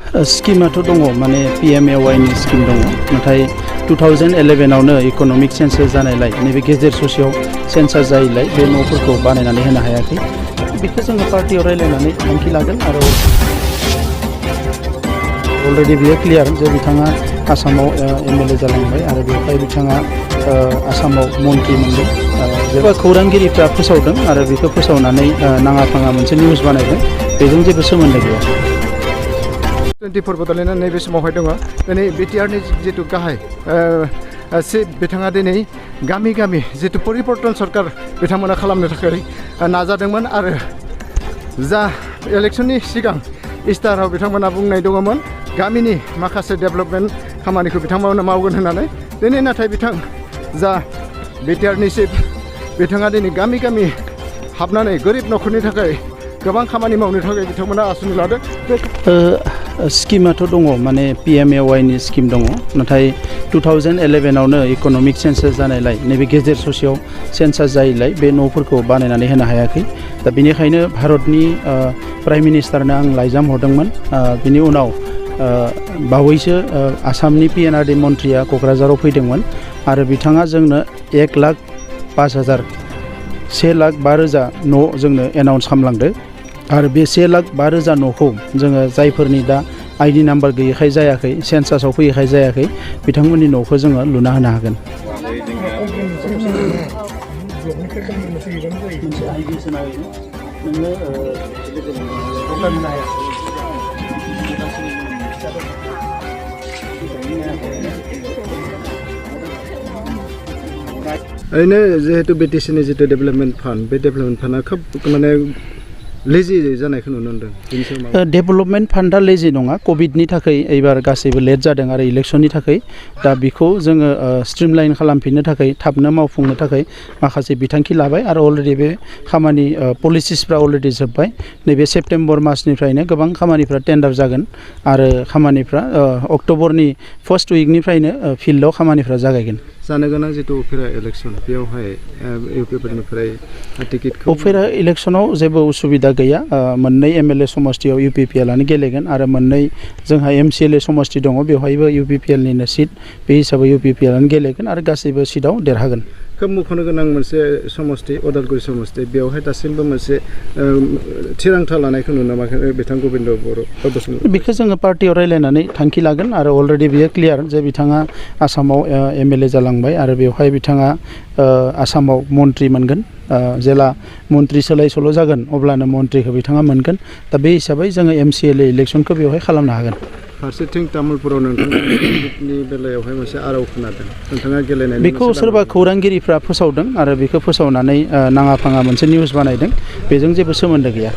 स्किमाथ' दङ माने PMAY नि स्किम दङ नाथाय 2011आवनो इक'नमिक सेन्सास जानायलाय नैबे गेजेर ससेयाव सेन्सास जायैलाय बे न'फोरखौ बानायनानै होनो हायाखै बेखौ जोङो पार्टियाव रायलायनानै थांखि लागोन आरो अलरेडि बियो क्लियार जे बिथाङा आसामाव MLA जालांबाय आरो बेवहाय बिथाङा आसामाव मन्त्रि मोनदों जेब्ला खौरांगिरिफ्रा फोसावदों आरो बेखौ फोसावनानै नाङा फाङा मोनसे निउस बानायदों बेजों जेबो सोमोन्दो गैया 24 बड'लेण्डआ नैबे समावहाय दङ दिनै बिटिआरनि जिथु गाहाय बिथाङा दिनै गामि गामि जिथु परिबर्तन सरकार बिथांमोना खालामनो थाखाय नाजादोंमोन आरो जा इलेक्सननि सिगां इस्टाराव बिथांमोना बुंनाय दङमोन गामिनि माखासे डेभेलपमेन्ट खामानिखौ बिथांमोना मावगोन होननानै दिनै नाथाय बिथां जा बिटिआरनि चिफ बिथाङा दिनै गामि गामि हाबनानै गोरिब न'खरनि थाखाय गोबां खामानि मावनो थाखाय बिथांमोना आसुनि लादों स्किमाथ' दङ माने PMAY नि स्किम दङ नाथाय 2011आवनो इक'नमिक सेन्सास जानायलाय नैबे गेजेर ससेयाव सेन्सास जायैलाय बे न'फोरखौ बानायनानै होनो हायाखै दा बेनिखायनो भारतनि प्राइम मिनिस्टारनो आं लाइजाम हरदोंमोन बिनि उनाव बावैसो आसामनि PNRD मन्थ्रिया क'क्राझाराव फैदोंमोन आरो बिथाङा जोंनो 1,05,000 1,05,000 न' जोंनो एनाउन्स खालामलांदो आरो बे 1,05,000 न'खौ जोङो जायफोरनि दा ID नाम्बार गैयैखाय जायाखै सेन्सासाव फैयैखाय जायाखै बिथांमोननि न'खौ जोङो लुना होनो हागोन ओरैनो जिहेतु BTCनि जितु डेभेलपमेन्ट फान्ड बे डेभेलपमेन्ट फान्डआ खोब माने लेजि जानायखौ नुनो मोनदों डेभेलपमेन्ट फान्डआ लेजि नङा कभिडनि थाखाय एबार गासैबो लेट जादों आरो इलेक्सननि थाखाय दा बेखौ जोङो स्ट्रिमलाइन खालामफिननो थाखाय थाबनो मावफुंनो थाखाय माखासे बिथांखि लाबाय आरो अलरेडि बे खामानि पलिसिसफ्रा अलरेडि जोब्बाय नैबे सेप्टेम्बर मासनिफ्रायनो गोबां खामानिफ्रा टेन्डार जागोन आरो खामानिफ्रा अक्ट'बरनि फर्स्ट उइकनिफ्रायनो फिल्डआव खामानिफ्रा जागायगोन जानो गोनां जितु उफेरा इलेक्सन बेयावहाय इउपिपिनिफ्राय टिकेटखौ उफेरा इलेक्सनाव जेबो उसुबिदा गैया मोननै MLA समष्टियाव UPPLआनो गेलेगोन आरो मोननै जोंहा MCLA समष्टि दङ बेवहायबो UPPLनिनो सिट बे हिसाबै UPPLआनो गेलेगोन आरो गासैबो सिटआव देरहागोन खोब मख'नो गोनां मोनसे समष्टि अदालगुरि समष्टि बेवहाय दासिमबो मोनसे थिरांथा लानायखौ नुनो मोनाखै बिथां गबिन्द बर' बेखौ जोङो पार्टियाव रायलायनानै थांखि लागोन आरो अलरेडि बियो क्लियार जे बिथाङा आसामाव MLA जालांबाय आरो बेवहाय बिथाङा आसामाव मन्त्रि मोनगोन जेला मन्त्रि सोलाय सोल' जागोन अब्लानो मन्त्रिखौ बिथाङा मोनगोन दा बे हिसाबै जोङो MCLA इलेक्सनखौ बेवहाय खालामनो हागोन फारसेथिं तामुलपुराव नोंथांनि बेलायावहाय मोनसे आराव खोनादों नोंथाङा गेलेनाय बेखौ सोरबा खौरांगिरिफ्रा फोसावदों आरो बेखौ फोसावनानै नाङा फाङा मोनसे निउस बानायदों बेजों जेबो सोमोन्दो गैया